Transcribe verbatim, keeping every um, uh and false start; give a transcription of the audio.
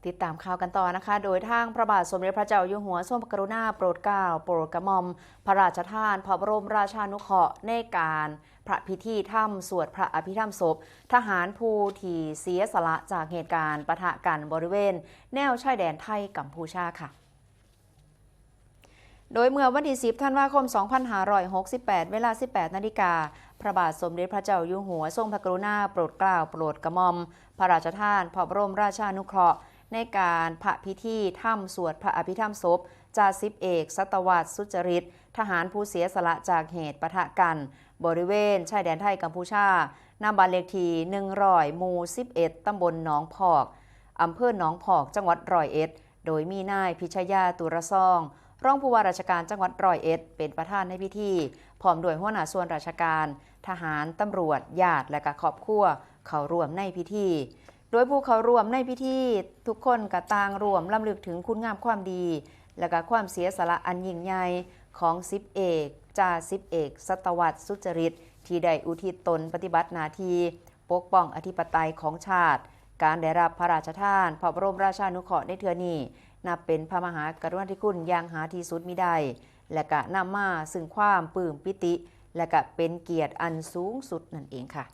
ติดตามข่าวกันต่อนะคะ โดยทางพระบาทสมเด็จพระเจ้าอยู่หัวทรงพระกรุณาโปรดเกล้าโปรดกระหม่อม พระราชทานพระบรมราชานุเคราะห์ในการพระพิธีธรรมสวดพระอภิธรรมศพ ทหารผู้ที่เสียสละจากเหตุการณ์ปะทะกันบริเวณแนวชายแดนไทยกัมพูชาค่ะ โดยเมื่อวันที่สิบธันวาคมสองพันห้าร้อยหกสิบแปด เวลาสิบแปดนาฬิกา พระบาทสมเด็จพระเจ้าอยู่หัวทรงพระกรุณาโปรดเกล้าโปรดกระหม่อม พระราชทานพระบรมราชานุเคราะห์ในการพระพิธีธรรมสวดพระอภิธรรมศพ จ่าสิบเอก สัตวรรษ สุจริต ทหารผู้เสียสละจากเหตุปะทะกัน บริเวณชายแดนไทยกัมพูชา ณ บ้านเลขที่หนึ่งร้อย หมู่สิบเอ็ด ตำบลหนองพอก อำเภอหนองพอก จังหวัดร้อยเอ็ด โดยมีนายพิชยา ตุรซอง รองผู้ว่าราชการจังหวัดร้อยเอ็ด เป็นประธานในพิธี พร้อมด้วยหัวหน้าส่วนราชการ ทหาร ตำรวจ ญาติ และก็ครอบครัว เข้าร่วมในพิธี โดยผู้เข้าร่วมในพิธีทุกคนก็ต่างร่วมรำลึกถึงคุณงามความดี และก็ความเสียสละอันยิ่งใหญ่ของสิบเอก จ่าสิบเอก สัตวรรษ สุจริต ที่ได้อุทิศตนปฏิบัติหน้าที่ปกป้องอธิปไตยของชาติ การได้รับพระราชทานพระบรมราชานุเคราะห์ในเทื่อนี้ นับเป็นพระมหากรุณาธิคุณอย่างหาที่สุดมิได้ และก็นำมาซึ่งความปลื้มปิติ และก็เป็นเกียรติอันสูงสุดนั่นเองค่ะ